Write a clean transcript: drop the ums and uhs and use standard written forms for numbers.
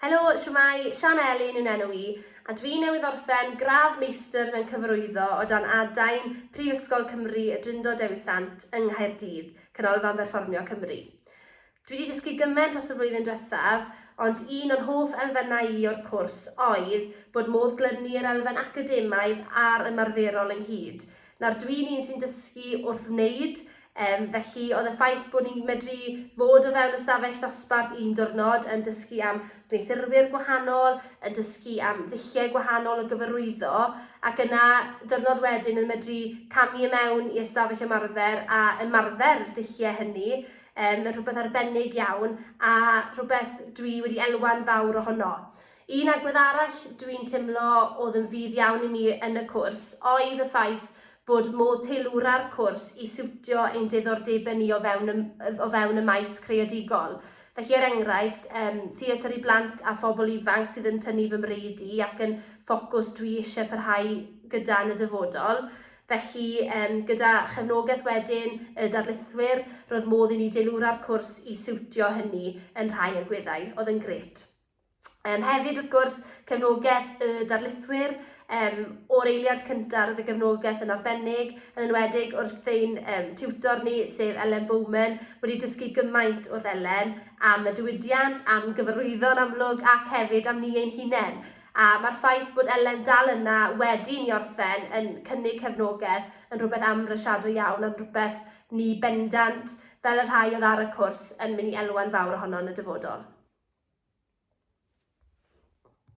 Helo, shwmae, Sian Elin yw'n enw i, a dwi newydd orffen gradd meistr mewn cyfarwyddo o dan adain Prifysgol Cymru y Drindod Dewi Sant yng Nghaerdydd, Canolfan Berfformio Cymru. Dwi wedi dysgu gymaint dros y flwyddyn diwethaf, ond un o'n hoff elfennau i o'r cwrs oedd bod modd glynu yr elfen academaidd a'r ymarferol ynghyd. Nawr, dwi'n un sy'n dysgu wrth wneud, um, felly oedd y ffaith bod ni'n medru fod o fewn ystafell ddosbarth un diwrnod yn dysgu am gwneuthurwyr gwahanol, yn dysgu am ddulliau gwahanol o gyfarwyddo, ac yna diwrnod wedyn yn medru camu i mewn i ystafell ymarfer a ymarfer dulliau hynny, um, yn rhywbeth arbennig iawn a rhywbeth dwi wedi elwa'n fawr ohono. Un agwedd arall dwi'n teimlo oedd yn fudd iawn i mi yn y cwrs oedd y ffaith bod modd teilwra'r cwrs i siwtio ein diddordebau ni o fewn y, o fewn y maes creadigol. Felly er enghraifft, um, theatr i blant a phobl ifanc sydd yn tynnu fy mryd i ac yn ffocws dwi eisiau parhau gyda yn y dyfodol. Felly, um, gyda chefnogaeth wedyn y darlithwyr, roedd modd i ni deilwra'r cwrs i siwtio hynny yn rhai agweddau, oedd yn grêt. Um, hefyd, wrth gwrs, cefnogaeth y darlithwyr. Um, o'r eiliad cyntaf, roedd y gefnogaeth yn arbennig, yn enwedig wrth ein um, tiwtor ni, sef Ellen Bowman, wedi dysgu gymaint wrth Ellen am y diwydiant, am gyfarwyddo'n amlwg, ac hefyd am ni ein hunain. A mae'r ffaith bod Ellen dal yna wedi ni orffen yn cynnig cefnogaeth yn rhywbeth amhrisiadwy iawn, yn rhywbeth ni bendant, fel y rhai oedd ar y cwrs, yn mynd i elwa'n fawr ohono yn y dyfodol.